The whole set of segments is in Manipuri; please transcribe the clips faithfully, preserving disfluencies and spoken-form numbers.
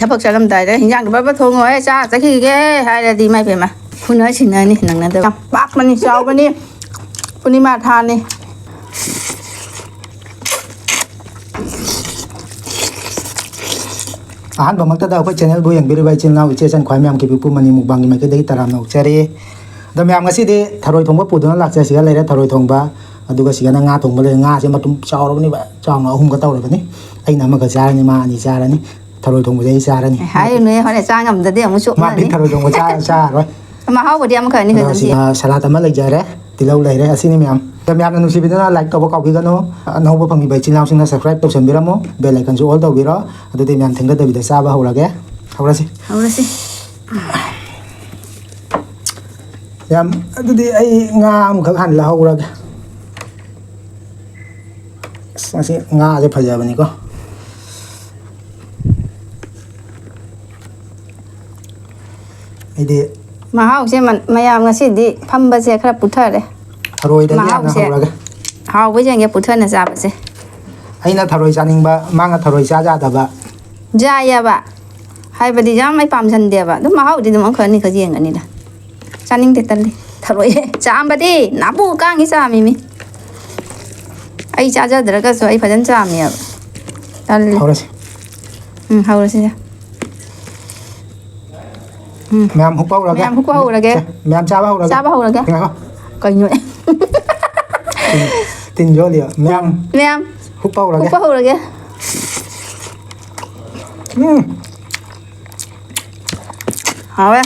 ꯊꯕꯛ ꯆꯠꯂꯝꯗꯥꯏꯗ ꯍꯤꯟꯖꯥꯡꯗꯣ ꯕꯕ ꯊꯣꯡꯉꯣ, ꯑꯩ ꯆꯥ ꯆꯠꯈꯤꯒꯦ ꯍꯥꯏꯔꯗꯤ, ꯏꯃꯥ ꯏꯕꯦꯝꯃ, ꯐꯨꯅ ꯁꯤꯟꯅꯅꯤ ꯅꯪꯅꯗꯕ꯫ ꯌꯥꯝ ꯄꯥꯛꯄꯅꯤ, ꯆꯥꯎꯕꯅꯤ꯫ ꯄꯨꯔꯅꯤꯃꯥ ꯊꯥꯅꯤ꯫ ꯑꯍꯥꯟꯕꯃꯛꯇꯗ ꯑꯩꯈꯣꯏ ꯆꯦꯅꯦꯜꯕꯨ ꯌꯦꯡꯕꯤꯔꯤꯕ ꯏꯆꯤꯜ ꯏꯅꯥꯎ, ꯏꯆꯦ ꯏꯆꯟ ꯈ꯭ꯋꯥꯏ ꯃꯌꯥꯝ ꯀꯤꯕꯤ ꯄꯨꯝ ꯃꯅꯤ ꯃꯨꯛꯕꯥꯡꯒꯤ ꯃꯥꯏꯀꯩꯗꯒꯤ ꯇꯔꯥꯝꯅ ꯑꯣꯛꯆꯔꯤ꯫ ꯑꯗꯣ ꯃꯌꯥꯝ, ꯉꯁꯤꯗꯤ ꯊꯔꯣꯏ ꯊꯣꯡꯕ ꯄꯨꯗꯨꯅ ꯂꯥꯛꯆꯩ꯫ ꯁꯤꯒ ꯂꯩꯔꯦ ꯊꯔꯣꯏ ꯊꯣꯡꯕ, ꯑꯗꯨꯒ ꯁꯤꯒꯅ ꯉꯥ ꯊꯣꯡꯕ ꯂꯩꯔꯦ꯫ ꯉꯥꯁꯦ ꯃꯇꯨꯝ ꯆꯥꯎꯔꯕꯅꯦꯕ, ꯆꯥꯎꯅ ꯑꯍꯨꯝꯒ ꯇꯧꯔꯕꯅꯤ꯫ ꯑꯩꯅ ꯑꯃꯒ ꯆꯥꯔꯅꯤ, ꯃꯥ ꯑꯅꯤ ꯆꯥꯔꯅꯤ꯫ ꯊꯔꯣꯏ ꯊꯣꯡꯕꯁꯦ ꯑꯩ ꯆꯥꯔꯅꯤ꯫ ꯑꯦ, ꯍꯥꯏꯔꯨꯅꯨꯍꯦ, ꯍꯣꯔꯦꯟ ꯆꯥ ꯉꯝꯗꯗꯤ ꯑꯃꯨꯛ ꯃꯥꯗꯤ ꯆꯣꯞꯅꯅꯤ꯫ ꯊꯔꯣꯏ ꯊꯣꯡꯕ ꯆꯥ-, ꯆꯥꯔꯔꯣꯏ꯫ ꯃꯍꯥꯎꯕꯨꯗꯤ ꯑꯃꯈꯛ ꯑꯅꯤꯈꯛ ꯑꯗꯣ ꯑꯗꯨꯝ ꯁꯤꯗ ꯌꯦꯡꯉꯦ꯫ ꯁꯂꯥꯠ ꯑꯃ ꯂꯩꯖꯔꯦ, ꯇꯤꯜꯍꯧ ꯂꯩꯔꯦ, ꯑꯁꯤꯅꯤ ꯃꯌꯥꯝ꯫ ꯑꯗꯣ ꯃꯌꯥꯝꯅ ꯅꯨꯡꯁꯤꯕꯤꯗꯨꯅ ꯂꯥꯏꯛ ꯇꯧꯕ ꯀꯥꯎꯕꯤꯒꯅꯨ꯫ ꯑꯅꯧꯕ ꯐꯪꯉꯤꯕ ꯏꯆꯤꯜ ꯏꯅꯥꯎꯁꯤꯡꯅ subscribe ꯇꯧꯁꯟꯕꯤꯔꯝꯃꯨ, bell icon ꯁꯨ all ꯇꯧꯕꯤꯔꯣ꯫ ꯑꯗꯨꯗꯤ ꯃꯌꯥꯝ ꯊꯦꯡꯊꯗꯕꯤꯗ ꯆꯥꯕ ꯍꯧꯔꯒꯦ꯫ ꯍꯧꯔꯁꯤ꯫ ꯍꯧꯔꯁꯤ꯫ ꯌꯥꯝ, ꯑꯗꯨꯗꯤ ꯑꯩ ꯉꯥ ꯑꯃꯈꯛ ꯍꯥꯟꯅ ꯂꯧꯍꯧꯔꯒꯦ꯫ ꯑꯁ, ꯉꯁꯤ ꯉꯥꯁꯦ ꯐꯖꯕꯅꯤꯀꯣ꯫ ꯑꯩꯗꯤ ꯃꯍꯥꯎꯁꯦ ꯃ-, ꯃꯌꯥꯝ ꯉꯁꯤꯗꯤ ꯐꯝꯕꯁꯦ ꯈꯔ ꯄꯨꯊꯔꯦ꯫ ꯊꯔꯣꯏꯗꯒꯤ ꯍꯥꯟꯅ ꯃꯍꯥꯎꯁꯦ ꯍꯧꯔꯒꯦ꯫ ꯍꯥꯎꯕ ꯌꯦꯡꯒꯦ ꯄꯨꯊꯅ ꯆꯥꯕꯁꯦ꯫ ꯑꯩꯅ ꯊꯔꯣꯏ ꯆꯥꯅꯤꯡꯕ, ꯃꯥꯅ ꯊꯔꯣꯏ ꯆꯥ ꯌꯥꯗꯕ꯫ ꯌꯥꯏꯌꯦꯕ꯫ ꯍꯥꯏꯕꯗꯤ ꯌꯥꯝ ꯑꯩ ꯄꯥꯝꯖꯟꯗꯦꯕ꯫ ꯑꯗꯨꯝ ꯃꯍꯥꯎꯗꯤ ꯑꯗꯨꯝ ꯑꯃꯈꯛ ꯑꯅꯤꯈꯛ ꯌꯦꯡꯒꯅꯤꯗ꯫ ꯆꯥꯅꯤꯡꯗꯦ, ꯇꯜꯂꯤ꯫ ꯊꯔꯣꯏ ꯆꯥꯝꯕꯗꯤ ꯅꯥꯄꯨ ꯀꯥꯡꯉꯤ ꯆꯥꯝꯃꯤꯃꯤ꯫ ꯑꯩ ꯆꯥꯖꯗ꯭ꯔꯒꯁꯨ ꯑꯩ ꯐꯖꯅ ꯆꯥꯝꯃꯦꯕ꯫ ꯇꯜꯂꯤ꯫ ꯍꯧꯔꯁꯤ꯫ ꯎꯝ, ꯍꯧꯔꯁꯤ ꯁꯦ꯫ ꯎꯝ꯫ ꯃꯌꯥꯝ ꯍꯨꯞꯄ ꯍꯧꯔꯒꯦ꯫ ꯃꯌꯥꯝ ꯍꯨꯞꯄ ꯍꯧꯔꯒꯦ꯫ ꯁꯦ, ꯃꯌꯥꯝ ꯆꯥꯕ ꯍꯧꯔꯒꯦ꯫ ꯆꯥꯕ ꯍꯧꯔꯒꯦ꯫ ꯉꯥꯏꯈꯣ꯫ ꯀꯩꯅꯣ? ꯇꯤꯟ, ꯇꯤꯟ ꯌꯣꯠꯂꯤꯕ꯫ ꯃꯌꯥꯝ ꯃꯌꯥꯝ ꯍꯨꯞꯄ ꯍꯧꯔꯒꯦ꯫ ꯍꯨꯞꯄ ꯍꯧꯔꯒꯦ꯫ ꯎꯝ꯫ ꯍꯥꯎꯋꯦ꯫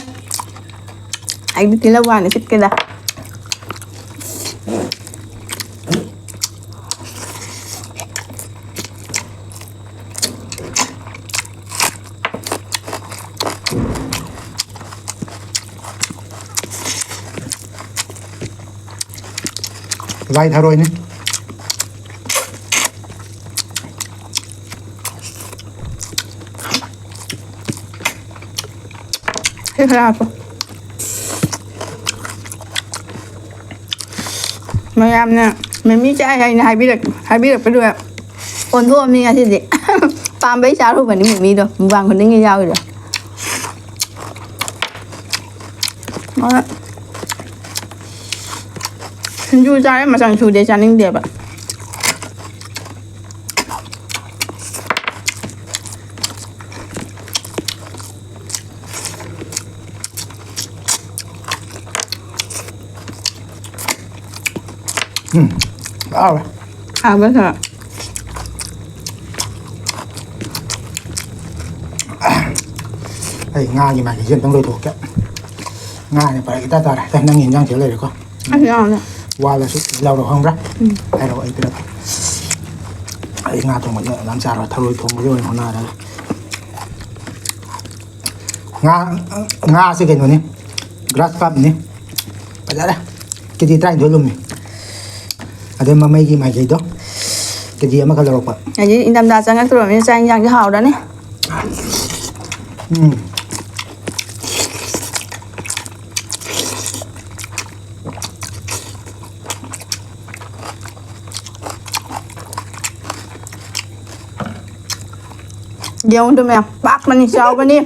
ꯑꯩꯗꯤ ꯇꯤꯜꯍꯧ ꯍꯥꯟꯅ ꯁꯤꯠꯀꯦꯗ꯫ ꯂꯥꯏ ꯊꯔꯣꯏꯅꯤ꯫ ꯁꯤ ꯈꯔ ꯍꯥꯞꯄꯣ꯫ ꯃꯌꯥꯝꯅ ꯃꯃꯤ ꯆꯥꯏ ꯍꯥꯏꯅ ꯍꯥꯏꯕꯤꯔꯛ-, ꯍꯥꯏꯕꯤꯔꯛꯄꯗꯨꯗ ꯑꯣꯟꯊꯣꯛꯑꯝꯃꯤ ꯉꯁꯤꯗꯤ꯫ ꯄꯥꯝꯕꯩ ꯆꯥꯔꯨꯕꯅꯤ ꯃꯤꯃꯤꯗꯣ, ꯃꯨꯛꯕꯥꯡ ꯈꯨꯗꯤꯡꯒꯤ ꯌꯥꯎꯔꯤꯗꯣ꯫ ꯍꯣꯏ꯫ ꯁꯤꯡꯖꯨ ꯆꯥꯔꯦ, ꯃꯆꯜ ꯁꯨꯗꯦ, ꯆꯥꯅꯤꯡꯗꯦꯕ꯫ ꯎꯝ, ꯍꯥꯎꯋꯦ꯫ ꯍꯥꯎꯕ ꯁꯥ꯫ ꯑꯩ ꯉꯥꯒꯤ ꯃꯥꯒꯤꯁꯦ ꯑꯝꯇꯪ ꯂꯣꯏꯊꯣꯛꯀꯦ꯫ ꯉꯥꯅꯦ ꯐꯔꯛ ꯏꯇꯥ ꯇꯥꯔꯦ꯫ ꯁꯦ, ꯅꯪꯒꯤ ꯏꯟꯖꯥꯡ ꯁꯤꯗ ꯂꯩꯔꯦꯀꯣ꯫ ꯑꯁ, ꯌꯥꯎꯔꯦ꯫ ꯋꯥꯜꯂꯁꯨ ꯂꯧꯔꯣ, ꯈꯪꯕ꯭ꯔꯥ? ꯎꯝ꯫ ꯍꯥꯏꯔꯛꯑꯣ, ꯑꯩ ꯄꯤꯔꯛꯀꯦ꯫ ꯑꯩ ꯉꯥ ꯊꯣꯡꯕꯁꯦ ꯌꯥꯝ ꯆꯥꯔꯣꯏ, ꯊꯔꯣꯏ ꯊꯣꯡꯕꯁꯦ ꯑꯣꯏꯅ ꯍꯣꯠꯅꯔꯒꯦ꯫ ꯉꯥ, ꯉꯥꯁꯦ ꯀꯩꯅꯣꯅꯤ, grass carpꯅꯤ꯫ ꯐꯖꯔꯦ꯫ ꯀꯦ ꯖꯤ ꯇꯔꯥꯅꯤꯊꯣꯏ ꯂꯨꯝꯃꯤ꯫ ꯑꯗꯩ ꯃꯃꯩꯒꯤ ꯃꯥꯏꯀꯩꯗꯣ ꯀꯦ ꯖꯤ ꯑꯃꯈꯛ ꯂꯧꯔꯛꯄ꯫ ꯍꯥꯏꯗꯤ ꯏꯪꯊꯝꯊꯥ ꯆꯪꯉꯛꯇ꯭ꯔꯕꯅꯤꯅ ꯆꯥꯛ ꯏꯟꯖꯥꯡꯗꯤ ꯍꯥꯎꯔꯅꯤ꯫ ꯎꯝ꯫ ꯌꯦꯡꯉꯨꯗꯨ ꯃꯌꯥꯝ ꯄꯥꯛꯄꯅꯤ, ꯆꯥꯎꯕꯅꯤ꯫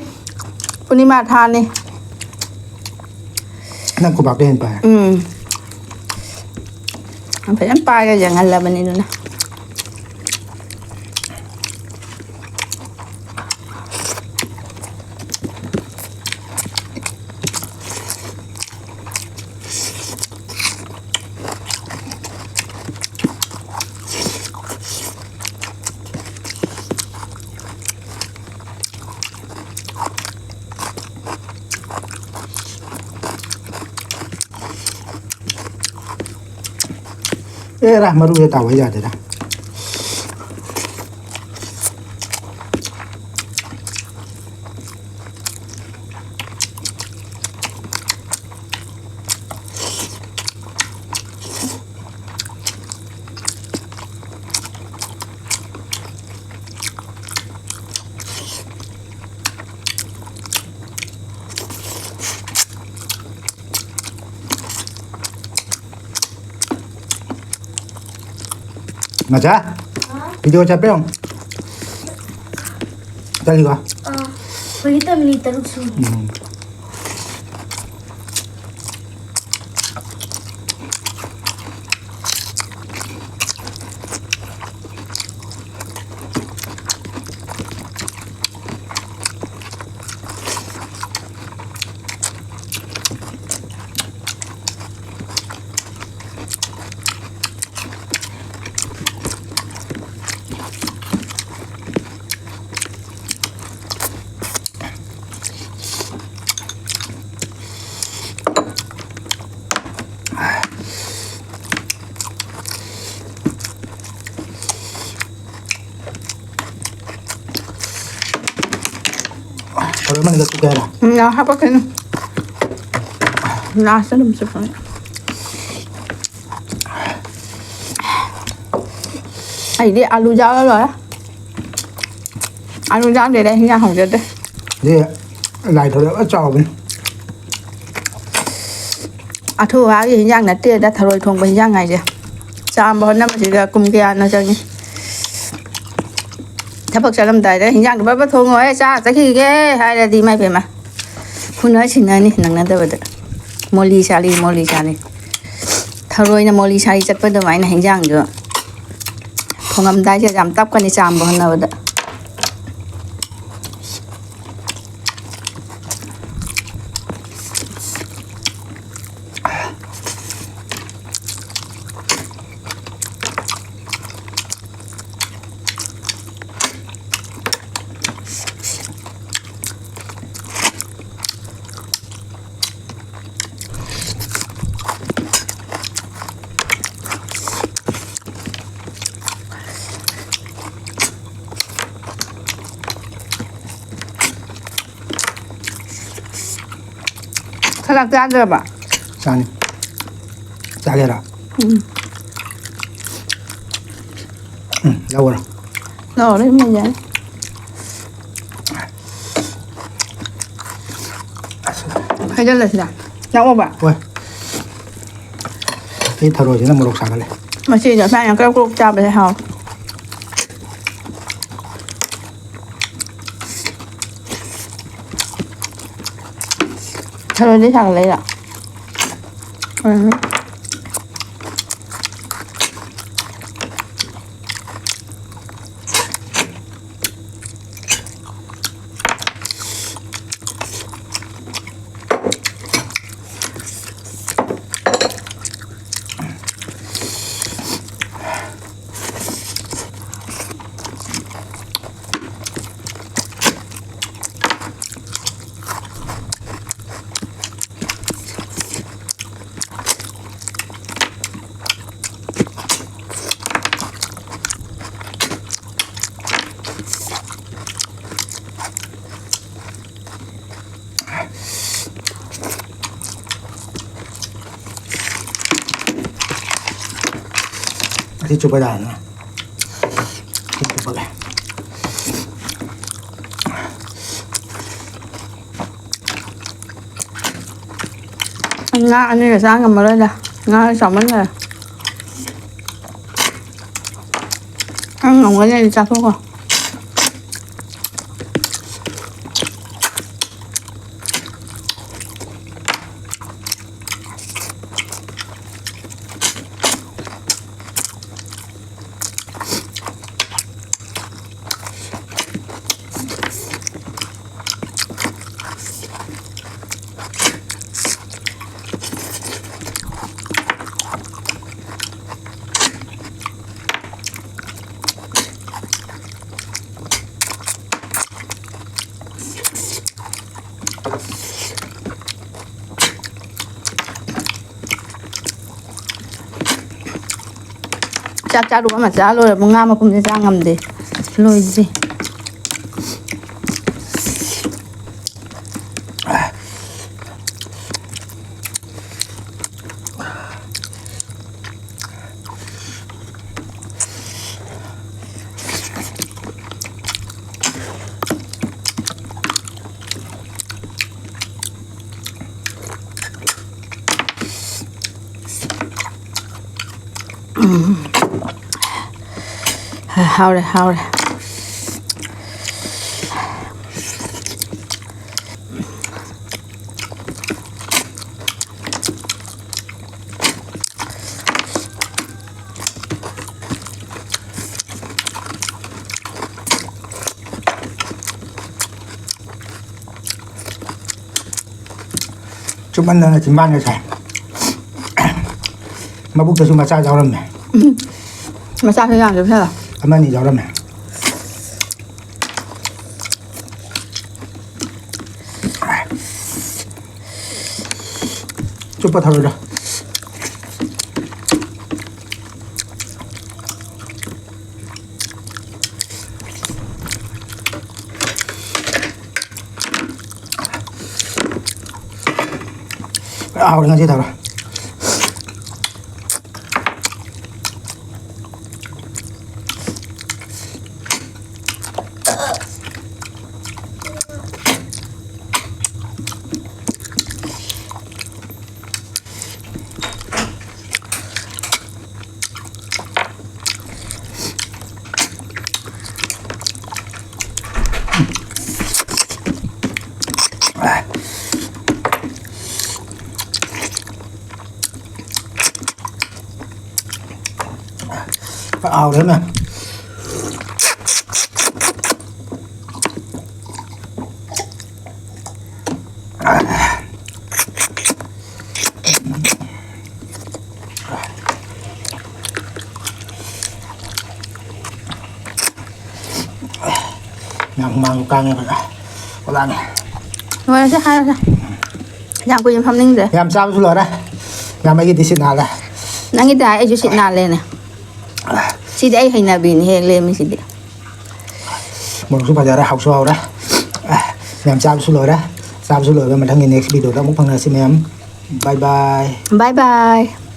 ꯄꯨꯔꯅꯤꯃꯥ ꯊꯥꯅꯤ꯫ ꯅꯪ ꯈꯨꯕꯥꯛꯇ ꯍꯦꯟꯅ ꯄꯥꯏ꯫ ꯎꯝ꯫ ꯐꯖꯅ ꯄꯥꯏꯔ ꯌꯦꯡꯍꯜꯂꯕꯅꯤ ꯑꯗꯨꯅ꯫ ꯑꯦꯔꯥ, ꯃꯔꯨꯁꯦ ꯇꯥꯎꯕ ꯌꯥꯗꯦꯗ꯫ ꯃꯆꯥ, video ꯆꯠꯄ꯭ꯔꯥ ꯌꯦꯡꯉꯨ꯫ ꯆꯠꯂꯤꯀꯣ? ꯑꯥ, ꯑꯩꯈꯣꯏꯒꯤ ꯇꯝꯃꯤꯅꯤ ꯇꯔꯨꯛ ꯁꯨꯔꯦ꯫ ꯎꯝ꯫ ꯊꯔꯣꯏ ꯃꯅꯤꯡꯗ ꯆꯨꯞꯀꯦ ꯍꯥꯏꯔꯣ? ꯎꯝ, ꯌꯥꯝ ꯍꯥꯞꯄꯛꯀꯅꯨ꯫ ꯂꯥꯁꯇ ꯑꯗꯨꯝ ꯆꯨꯞꯄꯅꯤ꯫ ꯑꯩꯗꯤ ꯑꯂꯨ ꯌꯥꯎꯔ ꯂꯣꯏꯔꯦ꯫ ꯑꯂꯨ ꯌꯥꯎꯗꯦꯗ ꯍꯤꯟꯖꯥꯡ ꯍꯧꯖꯗꯦ꯫ ꯁꯤ ꯂꯥꯏ ꯊꯔꯣꯏ ꯐꯖ ꯆꯥꯎꯕꯅꯤ꯫ ꯑꯊꯨ ꯑꯍꯥꯒꯤ ꯍꯤꯟꯖꯥꯡ ꯅꯠꯇꯦꯗ, ꯊꯔꯣꯏ ꯊꯣꯡꯕ ꯍꯤꯟꯖꯥꯡ ꯍꯥꯏꯁꯦ꯫ ꯆꯥꯝꯕ ꯍꯣꯠꯅꯕꯁꯤꯗ ꯄꯨꯡ ꯀꯌꯥꯅꯣ ꯆꯪꯉꯤ꯫ ꯊꯕꯛ ꯆꯠꯂꯝꯗꯥꯏꯗ ꯍꯤꯟꯖꯥꯡꯗꯣ ꯕꯕ ꯊꯣꯡꯉꯣꯍꯦ, ꯆꯥ ꯆꯠꯈꯤꯒꯦ ꯍꯥꯏꯔꯗꯤ ꯏꯃꯥ ꯏꯕꯦꯝꯃ꯫ ꯐꯨꯅ ꯁꯤꯟꯅꯅꯤ ꯅꯪꯅꯗꯕꯗ꯫ ꯃꯣꯂꯤ ꯁꯥꯂꯤ, ꯃꯣꯂꯤ ꯁꯥꯂꯤ꯫ ꯊꯔꯣꯏꯅ ꯃꯣꯂꯤ ꯁꯥꯂꯤ ꯆꯠꯄ ꯑꯗꯨꯃꯥꯏꯅ ꯍꯤꯟꯖꯥꯡꯁꯨ ꯊꯣꯡꯉꯝꯗꯥꯏꯁꯦ ꯌꯥꯝ ꯇꯞꯀꯅꯤ ꯆꯥꯝꯕ ꯍꯣꯠꯅꯕꯗ꯫ ꯈꯔ ꯆꯥꯗ꯭ꯔꯕ? ꯆꯥꯅꯤ꯫ ꯆꯥꯒꯦꯔꯥ? ꯎꯝ꯫ ꯎꯝ, ꯂꯧꯔꯣ꯫ ꯂꯧꯔꯣ, ꯑꯗꯨꯝ ꯂꯩꯖꯔꯦ꯫ ꯑꯁ꯫ ꯍꯩꯖꯜꯂꯁꯤꯔ? ꯂꯥꯛꯑꯣꯕ? ꯍꯣꯏ꯫ ꯁꯤ ꯊꯔꯣꯏꯁꯤꯅ ꯃꯣꯔꯣꯛ ꯁꯥꯒꯠꯂꯦ꯫ ꯃꯁꯤꯗ ꯁꯨꯃꯥꯏꯅ ꯀ꯭ꯔꯧ ꯀ꯭ꯔꯧ ꯆꯥꯕꯁꯦ ꯍꯥꯎꯋꯦ꯫ ꯊꯔꯣꯏꯗꯤ ꯁꯥꯡ ꯂꯩꯔ꯫ ꯎꯝ꯫ ꯑꯁꯤ ꯆꯨꯞꯄ ꯌꯥꯔꯅꯤ꯫ ꯁꯤ ꯆꯨꯞꯄꯒꯦ꯫ ꯉꯥ ꯑꯅꯤꯒ ꯆꯥ ꯉꯝꯃꯔꯣꯏꯗ꯫ ꯉꯥ ꯆꯥꯎꯃꯟꯈꯔꯦ꯫ ꯅꯪ ꯉꯝꯒꯅꯤ ꯑꯩꯗꯤ ꯆꯥꯊꯣꯛꯈꯣ꯫ ꯆꯥꯛ ꯆꯥꯔꯨꯕ ꯑꯃ ꯆꯥ ꯂꯣꯏꯔꯕ ꯉꯥ ꯃꯄꯨꯝꯁꯦ ꯆꯥ ꯉꯝꯗꯦ꯫ ꯂꯣꯏꯗ꯭ꯔꯤ꯫ ꯎꯝ꯫ ꯍꯥꯎꯔꯦ, ꯍꯥꯎꯔꯦ꯫ ꯇꯨꯝꯃꯟꯗꯅ ꯆꯤꯝꯕꯥꯟꯒ ꯁꯥꯏ꯫ ꯃꯕꯨꯛꯇꯁꯨ ꯃꯆꯥ ꯌꯥꯎꯔꯝꯃꯦ꯫ ꯎꯝ꯫ ꯃꯆꯥꯁꯨ ꯌꯥꯝꯗꯕ ꯁꯥꯂꯥ꯫ ꯑꯃꯅꯤ ꯌꯥꯎꯔꯝꯃꯦ꯫ ꯆꯨꯞꯄ ꯊꯛꯑꯣꯗ꯫ ꯍꯥꯎꯔꯦ ꯉꯁꯤ ꯊꯥꯔꯣ꯫ ꯍꯥꯎꯔꯦꯅꯦ꯫ ꯌꯥꯝ ꯍꯨꯃꯥꯡꯁꯨ ꯀꯥꯡꯉꯦ ꯐꯖꯅ꯫ ꯑꯣꯂꯥꯡꯉꯦ꯫ ꯂꯣꯏꯔꯁꯦ, ꯍꯥꯏꯔꯁꯦ꯫ ꯌꯥꯝ ꯀꯨꯏꯅ ꯐꯝꯅꯤꯡꯗ꯭ꯔꯦ꯫ ꯌꯥꯝ ꯆꯥꯕꯁꯨ ꯂꯣꯏꯔꯦ꯫ ꯌꯥꯝ ꯑꯩꯒꯤꯗꯤ ꯁꯤꯠ ꯅꯥꯜꯂꯦ꯫ ꯅꯪꯒꯤꯗꯤ ꯑꯩꯁꯨ ꯁꯤꯠ ꯅꯥꯜꯂꯦꯅꯦ꯫ ꯁꯤꯗꯤ ꯑꯩ ꯍꯩꯅꯕꯤꯅꯤ ꯍꯦꯛ ꯂꯦꯝꯃꯤꯁꯤꯗꯤ꯫ ꯃꯣꯔꯣꯛꯁꯨ ꯐꯖꯔꯦ, ꯍꯥꯎꯁꯨ ꯍꯥꯎꯔꯦ꯫ ꯃꯌꯥꯝ ꯆꯥꯕꯁꯨ ꯂꯣꯏꯔꯦ꯫ ꯆꯥꯕꯁꯨ ꯂꯣꯏꯔꯒ ꯃꯊꯪꯒꯤ next video ꯗ ꯑꯃꯨꯛ ꯐꯪꯅꯔꯁꯤ ꯃꯌꯥꯝ꯫ Bye bye꯫ Bye bye꯫